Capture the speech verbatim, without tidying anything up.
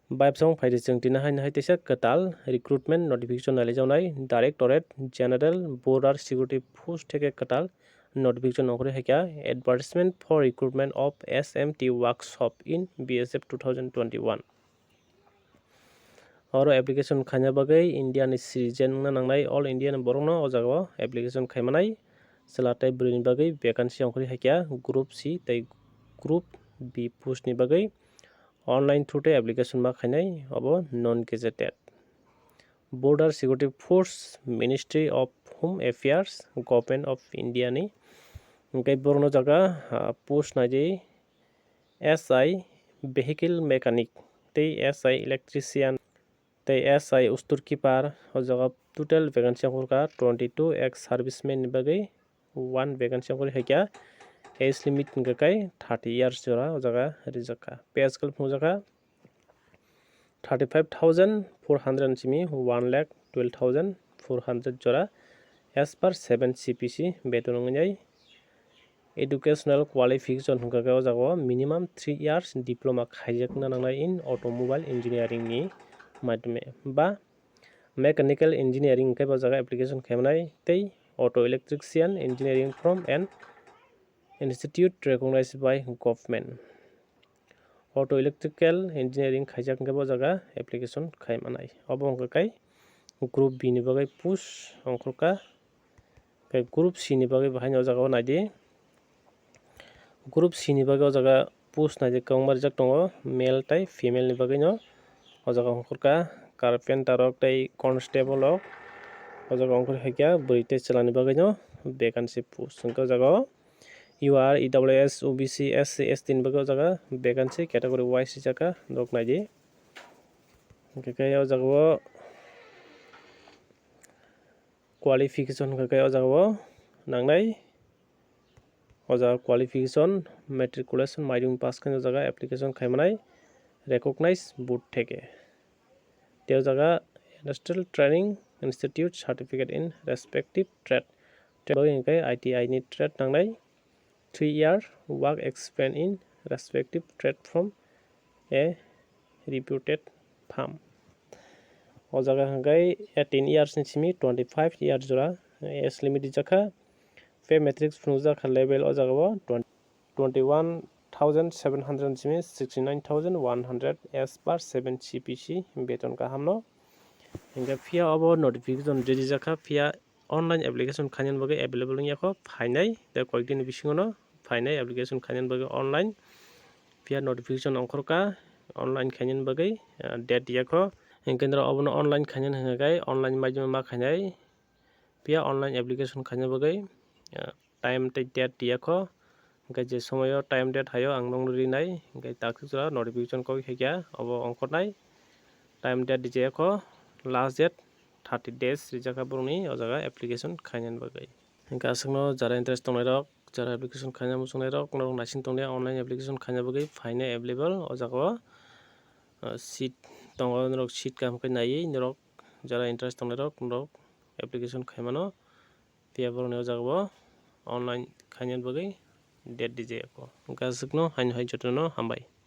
Bayapsong phaidi chwng tini hai nahai teisa kwtal recruitment notification nalijawnai Directorate General Border Security Force theke kwtal notification ongkhorwi haikha advertisement for recruitment of S M T workshop in B S F two thousand twenty-one. Oro application khaina bagwi India ni citizen wngna nangnai all India ni borokno o jagao application khaimanai. Chwla tei bwrwini bagwi vacancy ongkhorwi haikha group C tei group B post ni bagwi online through tei application ma khainai, obo non gazetted. Border Security Force, Ministry of Home Affairs, Government of India ni. Hwnkhe borokno jaga, ah, post naidi S I vehicle mechanic tei S I electrician tei S I ustur keeper. O jaga total vacancy ongkhorkha twenty two, ex serviceman ni bagwi one vacancy ongkhorwi haikha. Age limit hwnkhe kai thirty years jora o jaga rijakha. Pay scale phunukjakha thirty five thousand four hundred simi one lakh twelve thousand four hundred jora as per seven C P C beton wngnai. Educational qualification hwnkha khe o jaga o minimum three years diploma khaijakna nangnai in automobile engineering ni madhyome ba mechanical engineering hwnkhe bo jaga application khaimanai tei auto electrician engineering from an institute recognized by government. Auto electrical engineering khaijak hwnkhe bo jaga application khaimanai. Obo hwnkhe kai group B ni bagwi post ongkhorkha. Tei group C ni bagwi bo haino o jaga o naidi. Group C ni bagwi o jaga post naidi kwbangma rijak tongo, male tei female ni bagwi no. O jaga ongkhorkha carpenter rok tei constable rok. O jaga ongkhorwi haikha bwrwi tei chwla ni bagwi no vacancy post hwnkhe o jaga o U R, E W S, O B C, S C, S T ni bagwi o jaga vacancy category wise rijak kha, norok naidi. Hwnkhe khe o jaga o qualification hwnkhe khe o jaga o nangnai. O jaga qualification, matriculation, maidung pass khe o jaga application khaimanai recognized board theke. Tei o jaga Industrial Training Institute certificate in respective trade. Tei bagwi hwnkhe I T I ni trade nangnai. Three year work experience in respective trade from a reputed firm. O jaga hwnkhe eighteen years ni simi twenty five year jora age limit rijak kha. Pay matrix phunukjak kha level o jaga o twenty, twenty one thousand seven hundred simi sixty nine thousand one hundred as per seven C P C beton kaham no. Hingke phiya obo notification ready jakha, phiya online application khainani bagwi available wngya kho, phainai tei koikdini bisingo no phainai application khainani bagwi online. Phiya notification ongkhorkha online khainani bagwi, ah, date ya kho. Hingke noro obono online khainani hwnka khe online maidagwi ma khainai. Phiya online application khaina bagwi, ah, time tei date riya kho. Hingke je somoyo time date hayo ang nokno rinai, hingke takhuk jora notification kok khaikha, obo ongkhornai time date rijaya kho, last date thirty days rijak kha borokni o jaga application khainani bagwi. Hingke aswkno jara interest tongnai rok, jara application khaina muchungnai rok, norok naising tongdi online application khaina bagwi phainai available o jaga o, ah, seat tongo, norok seat kaham khe naiwi norok jara interest tongnai rok norok application khaimano. Phiya borokni o jaga o online khainani bagwi date rijaya kho. Hingke aswkno haino hai jotono hambai.